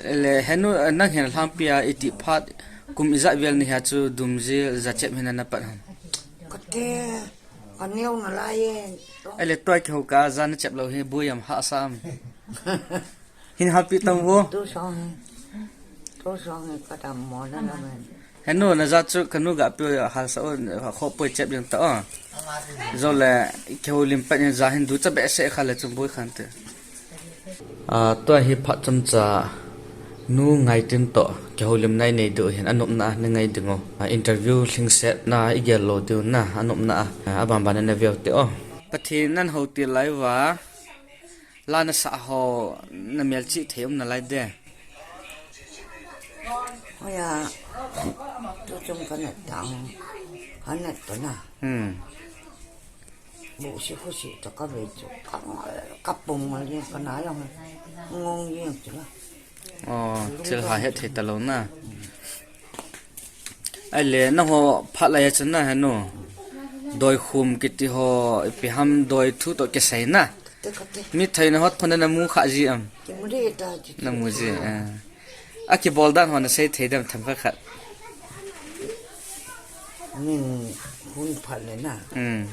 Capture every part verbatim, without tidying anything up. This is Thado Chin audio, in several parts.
Le henu, nang hin lhangpi a iti phat kum ijat vel ni hia chu dumjil jachep hin ana pat ham? Kate, kaneo nalai e. Ele tua kihou ka ja nachep lou hi buiam hahsa am? Hin happy tam vo. Tu song hi. Tu song hi kadam mo na la men. Henu, naja chu kanu ga pe hahsa o, kho poi chep ding ta o. Jole kihoulim pat in ja hin du cha behseh kha le chu bui khan te. A, tua hi phat chomcha nu Ngaitin toh kihoulimna inei diu hin anopna a nangai ding u. A, interview lhingsetna igel lou diu na anopna a, a, abanban a naveu te o. Pathen nan hou til lai uva, la nasah ho namelchih thei um nalai de. Hoiya, tu chung kanat tang, kanat tana. Hmm. Busi khusi toh kavei chu, kangal, kapum ngal jeng, kana jong ngong jeng chu la. O, thil ha het thei talou na. Ahile, nangho phat lai a chun na henu, doikhum kiti ho, ipi ham doi thu toh kisei na. Te kate. Mi theina hot phon na mu kha ji am? Kimu de ta ji. Namu ji, eh. Akibol dan ho nasei thei dem themkhat khat? Min hun phat le na. Hmm.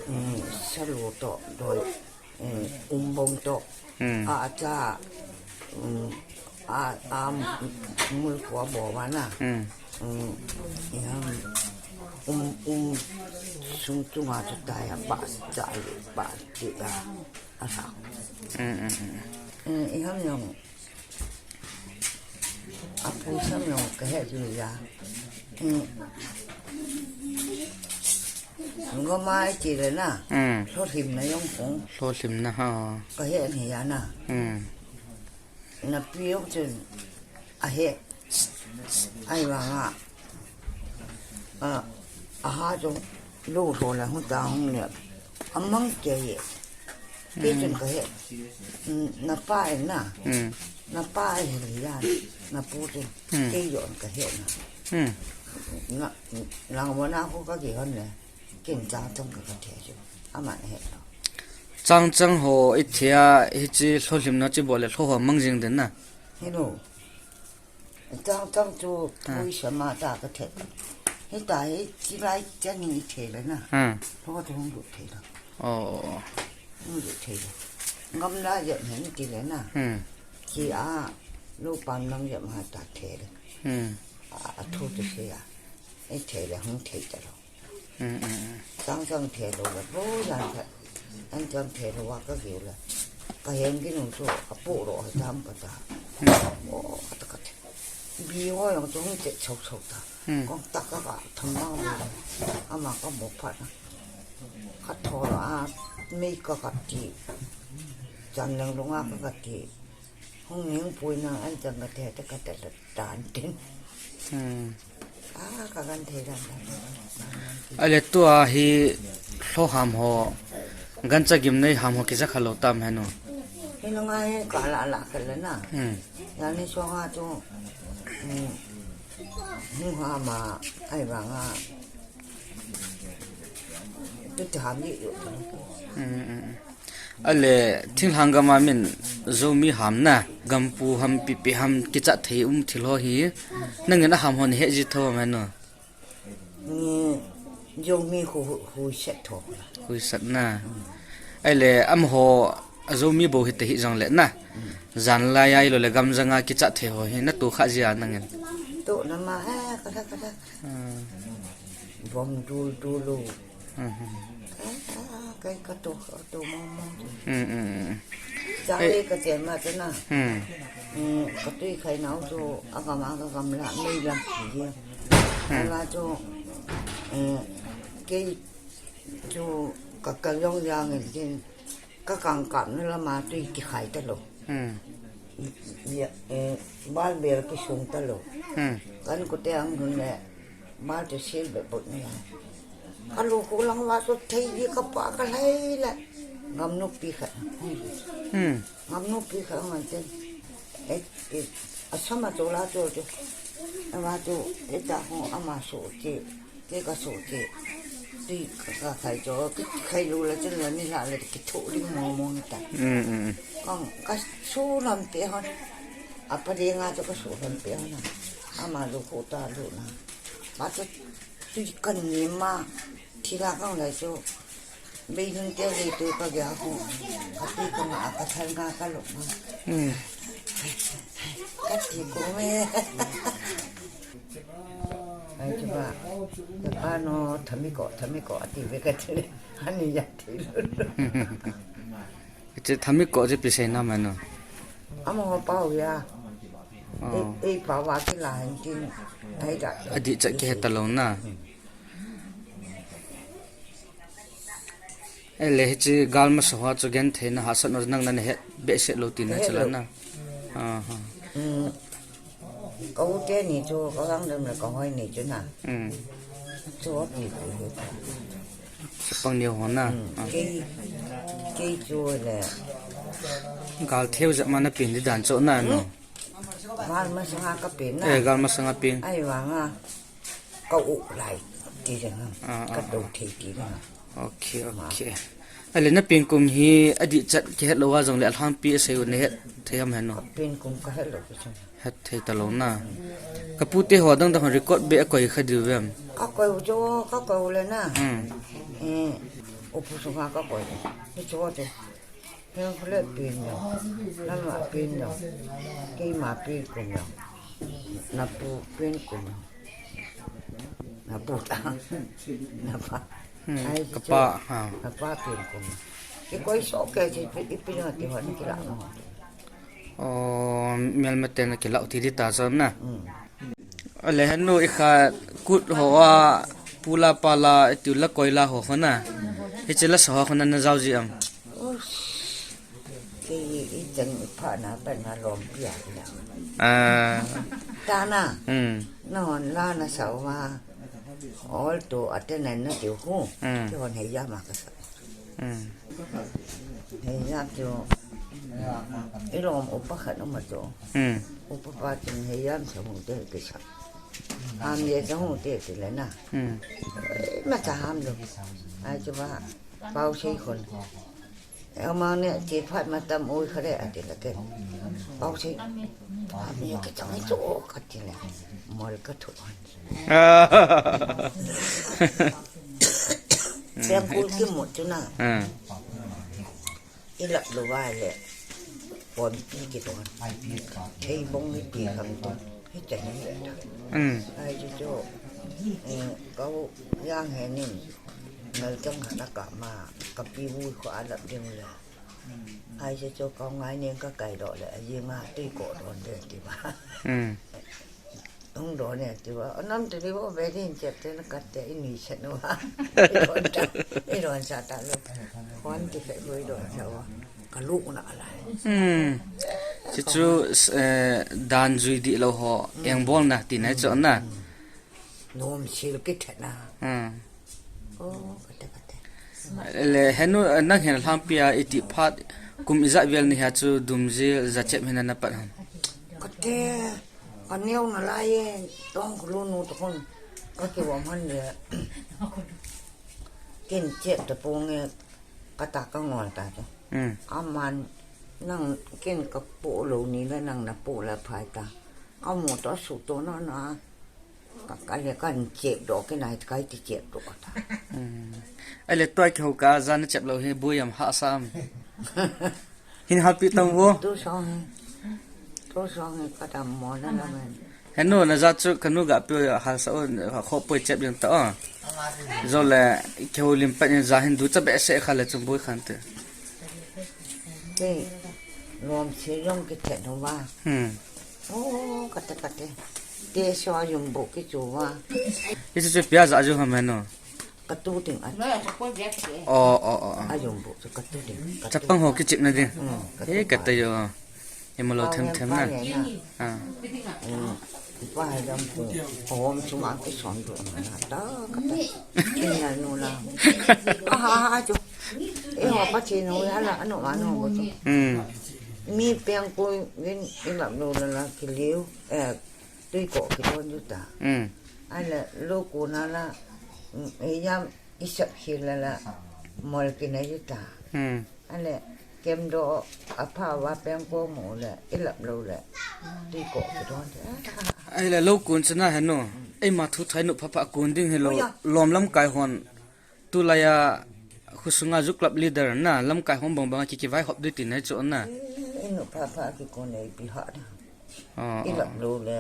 Hmm, salu toh, doi, eh, umbong toh. Hmm. A, acha, hmm, a, a, mul khua bo va na. Hmm. Hmm, iham, um, um, sung chunga chu tai a, ba, cha, ba, ti a, a sa. Hmm, hmm, hmm. Hmm, iham jong, a pui sam jong kahe ji ya. Hmm. Goma iti le na. Hmm. Lhohlimna jong kong. Lhohlimna ha. Kahe ni ya na. Hmm. Napi jong chun ahe. Ahivanga. A, aha jong lu lho la hung ta hung le. Amang ke ye. Kei chun kahe. Mm, napa e na. Mm. Napa e hi ya. Napu chun. Mm. Kei jong kahe na. Mm. Na, nang mo na ko kakihon le. Ken chang chang ka kathe chu. Aman ahe lou. Chang chang ho ithei a hiche lhohlimna chu bol le lho ho mang jing den na. Hello. Chang chang chu, ah, pui sama ta kathe. Hita hi chilai chani ithei le na. Ah. Lho chu hung lut thei lou. Oh. Hung lut thei lou. Gamla jep hen ti le na. Hmm. Chi a, lu pan nang jep ha ta thei le. Hmm. A, a thu tu se a. Ithei le hung thei ta lou. Mm, mm, mm. Chang chang thei lou le, bo jan khat. An chang thei lou a kagiu le. Kahen kinung chu, apu lou a tam kata. Mm. O, kata kata. Bi ho jong chu hung chet chou chou ta. Mm. Kong ta ka ka tham bang le. Ama kamu phat na. Katho lou a, mei ka kati. Chan leng lung a kakati. Hung ning pui na an chang kate te kate le tan tin. Hmm. A, kakan thei dan dan. Ahile tua hi lho ham ho, gancha gimnei ham ho kija kha lou tam henu? Hi na ngai kala la kala na. Hmm. Yani so nga tu, hmm, hung ham a, ahivanga. Tu te ham ni yo. Hmm, hmm, hmm. Ahile, thinglhang gam a min Zomi ham na, gampu ham, pipi ham, kichat thei um thil ho hi, nangin a ham ho nahe ji tho am henu? Ni Zomi hu, hu, huisat tho. Huisat na. Ahile, amaho, a Zomi bou hita hi jong le na. Jan lai a ilou le gam jang a kichat thei ho hi, natoh kha ji a nangin? Toh na ma he, kala, kala. Hmm. Bom dul dul u. Hmm, hmm. Kai, kai, kato, kato mong mong. Hmm, hmm, hmm. Chang le kachen ma chu na. Hmm. Hmm, katui khai nau chu, agam a kagam la, mei lam ki ye. Hmm. Ala chu, eh, kei chu ka, ka jong jang in tin, kakang kap na lama tui kikhai talou. Hmm. Ya, eh, bal bel kisung talou. Hmm. Kan kute ang hun le, bal te sil be bot ni ya. Kalu khu lang va chu thei ji kapa kalhai le. Gamnupi khat. Hmm. Gamnupi khat man ten. Eh, eh, asama chu la chu chu. Ama chu, eh, ta khu ama su chi. Te kasu te. Ti ka, kakhai cho, kakhai lu la chen la ni la le kithu ling mong mong ta. Mm, mm, mm. Kang kasu lam te hon. Apa dia nga tu ka su kan pe na. Ama lu ko ta lu na. Ma tu tu kan ni ma. Thila kang lai chu. Bei hing te lei tu ka gya ko. Ka ti ka nga ka thal nga ka lo. Hmm. Ka ti ko me. Ai chu ba. Ka no thami ko, thami ko ati ve ka ti. Ani ya ti lu. Che thami ko che pi se na ma no. Amo ho pau ya. Oh. Ei, ei pau wa ki la hin tin. Ai da. Adi cha ke ta lo na. Ele hiche gal masa hoa chu genthei na hahsat na nang na het behseh lou tina chala na. Aha. Ka u te ni chu ka lang dem le ka hoi ni chu na. Chu a pi pi. Chapang ni ho na. Kei, kei chu le. Gal theu jat ma na pen di dan chu na no. Gal masanga ka pen na. Eh, gal masanga pen. Ai vanga. Ka u lai ti jeng ham. Ah, ah, ka do thei ti jeng ham. Okay, okay. Ale na pen kum hi adih chat kihet lou a jong le alhangpi asei u na het thei ham heno. Pen kum ka het lou ka chang. Het thei ta lou na. Ka pu te ho dang dang record be a koi kha diu vem. Ka koi u jo, ka koi u le na. Hmm. Eh, u pu sunga ka koi. Ni cho te. He khole pen lo, lama pen lo, keima pen kum lo, na pu pen kum lo, na pu ta, na pa. Hmm, ai, ka chu, pa, ha. Na pa pen kum lo. Ki koi so ke chi pi, i pi na ti hon ki la no. Oh, mel ma te na ki la ti di ta so na. Hmm. Ale henu i kha kut ho a pula pala i tu la koila ho khona. Hiche la sa ho khona na jao ji am. Ush. Kei i chang i pha na pa na lom pia na. Ah. Ta na. Hmm. Na hon la na sa wa. Ol to ate na na tiu hu. Hmm. Ki hon he ya ma ka sa. Hmm. He ya chu. I lom upa khat um a chu. Hmm. Upa pa chun he ya sa hu te ki sa. Ham ye sa hu te ti le na. Hmm. Ma cha ham lo. Ai chu ba. Pau sei khon. Ama ne ti phat ma tam ui khare ati la ke. Pau sei. Ham ye ki chang chu ka ti le. Mol ka thu. Siang kul ki mut chu na. Hmm. I lap lou va le. Pon pi ki ton. Thei bong ni pi kam ton. Hi cha ni le ta. Hmm. Ai chu chu. Eh, kau yang he nin. Ngal chang hana ka ma. Ka pi vui kho a lap ding le. Ai chu chu kau ngai nin ka kai do le. Ai ma ti ko don de ti ba. Hmm. Hung don e ti va, anam te ri vo ve din chet te na kat te ini chet no va. I don ta, i don sa ta lo. Hon ti fe go i don sa va. Ka lu na la. Hmm. Chu chu, eh, dan jui di lo ho, eng bol na ti na cho na. Nom sil ki the na. Hmm. Oh, kate, kate. Le henu, eh, nang hin lhangpi a i ti phat kum ijat vel ni ha chu dum jil ja chep hin na pat ham. Kate. Ka neo na lai e, tong ka lu nu to khun. Ka ki wa man le. Kin chet ta pu nge, ka ta ka ngol ta to. Hmm. Aman, nang kin ka pu lo ni le nang na pu la phai ta. Ka mu to su to na na. Ka, ka le kan chet do ki nai kai ti chet do ta. Hmm. Ai le toi ki ho ka ja na chep lo hi bu yam ha sam. Hin halpi tam vo. Tu song hi. Tu song hi ka tam mo na la men. Henu na ja chu ka nu ga pi hal sa o, kho poi chep jeng ta o. Jo le keu lim pa ni ja hin du cha be se kha le chung bui khan te. Te lom se jong ki the no va. Hmm. Oh, kate kate. Te so yum bu ki chu va. Isi chu pia ja ju ha me no. Ka tu ding a. Oh, oh, oh, oh. A yum bu chu ka tu ding. Ka tu. Chapang ho kichep na ding. Hmm, ka tu. Eh, ka ta yo. Ima lo them them na. Ah. Hmm. Pa hai dam pu. Hom chu ma ki son du na ta ka ta. Ina nu la. Ah, ha, ha, chu. E ho pa chi nu ya la, anu ma nu bu chu. Hmm. Mi peng ko vin i ma nu la la ki liu. Eh, tui ko ki don ju ta. Hmm. Ai la lo ko na la. Hmm, e yam I sap hi la la, mol ki na yu ta. Hmm. Ale, Kemdoh apha uva pengkong mu le, ilap lou le, tui koh kidon te. Ahile lou kun chana henu. Eima thu thai nu phapha kun ding hilou. Oi ya. Lom lamkai hon. Tulai a, khusunga ju club leader na, lamkai hon bang bang a ki kivai hop ding tin ahi chu na. Eh, inu phapha kikon le ipi ha da. Ah, ilap ah. Lou le,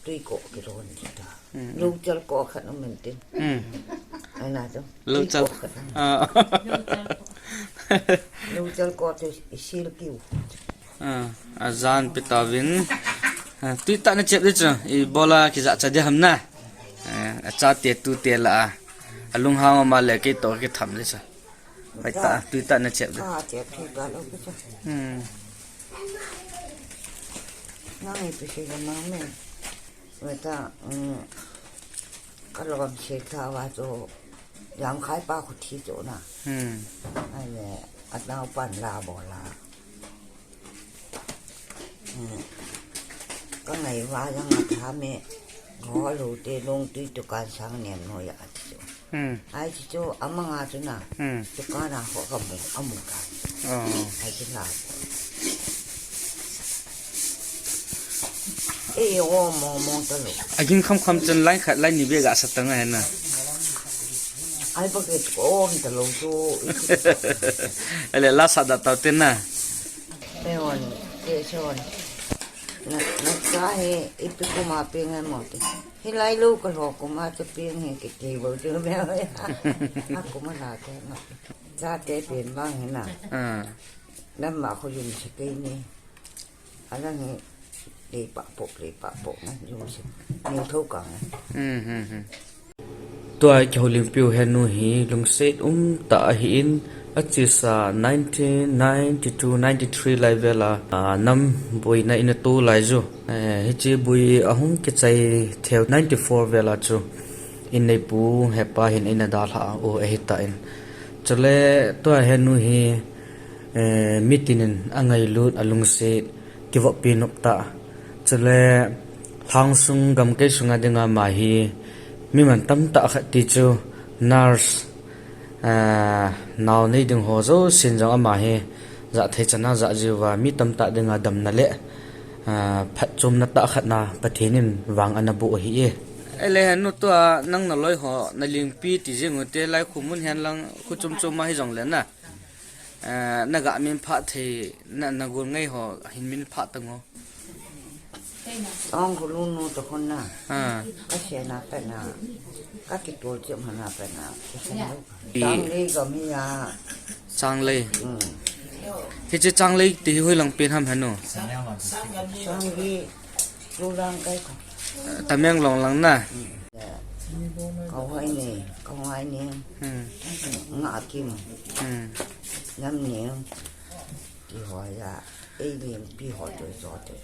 tui koh kidon ti ta. Mm, mm. Lou chal koh khat um in tin. Mm. Ai na chu. Lou chal. Tui koh khat. Ah. Lou chal koh tu isil kiu. Ah, ajan pe tauvin. Ah, tui tah na chep ding chu. Ibola kijah cha ding ham na. Ah, achate tute la a. Alunghang um a le kei toh kitham ding chu. Hoi ta, tui tah na chep ding. Ah, chep tui tah lou ki chu. Hmm. Nang ipi sei ka mang me. Meta, um, ka lom sei ta va chu, Lamkhai pa khu thi chu na. Hmm. Ai le, anaopan la bol a. Hmm. Ka ngai va jang a tha me, go lo te long tui tu kan sang nem no ya ti chu. Hmm. Ai chu chu amanga chu na. Hmm. Chu kana ho ka mu, amu ka. Oh. Ai chu la. E, o mo mo ta lo. Aging kham kham chun line khat line ni be ga sa ta ngai na. Ai ba ke ko om ta lo chu. Ale la sa da ta te na. Pe on, ke son. Na, na sa he, ipi kuma pe ngai mo te. Hilai lo ka lho kuma chu pieng he kiti bo chu me. A kuma la te ma. Chate pen bang he na. Ah. Lam ma khu yum se ke ni. Alang he le pa po, le pa po na yum se. Ni tho ka na. Hmm, hmm, hmm. Tua kihoulimpiu henu hi lungset um tah ahin, achesa nineteen ninety-two ninety-three lai vela, a, nam boina in ato lai chu. Eh, hiche boi ahung kichai thei ninety-four vela chu. In neipu hepa hin eina dalha u ahitan. Chule tua henu hi, eh, mitin in angailut alungset kivoppi nop tah. Chule lhangsung gamkai sunga dinga ama hi mi mantam tah khat ti chu nurse, ah, nao nei ding ho jousen jong ama hi jahthei chana jah jiuva mi tamtah dinga damna le, ah, phatchomna tah khat na Pathen in vang ana boh ahi e. Ele henu tua nang naloi ho nalingpi ti jing u te lai khu mun hen lang khu chom chom a hi jong le na. Eh, naga min pha thei, na, na gon ngai ho, hin min pha ta ngo. Chong khu lunu to khun na. Ah. Ka se na pe na. Ka ki tol che ma na pe na. Ki se na. I- Chang lei ga mi ya. Chang lei. Hmm. Hiche chang lei ti hi hoi lang pen ham henu. Chang lei. Lu lang kai ko. Tamenglong lang na. Kau hai ni, kau hai ni. Hmm. Nga kim. Hmm. Nam ni. Ki ho ya. Ei lim pi ho to so to.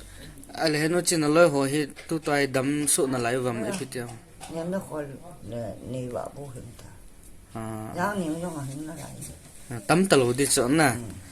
Ale henu chin aloi ho hi tu tai dam su na lai vam e pi ti. Nam na khol ne ni wa bu hin ta. Ah. Yang ni jong a hin na lai. Ah, tam ta lo di chu na. Hmm.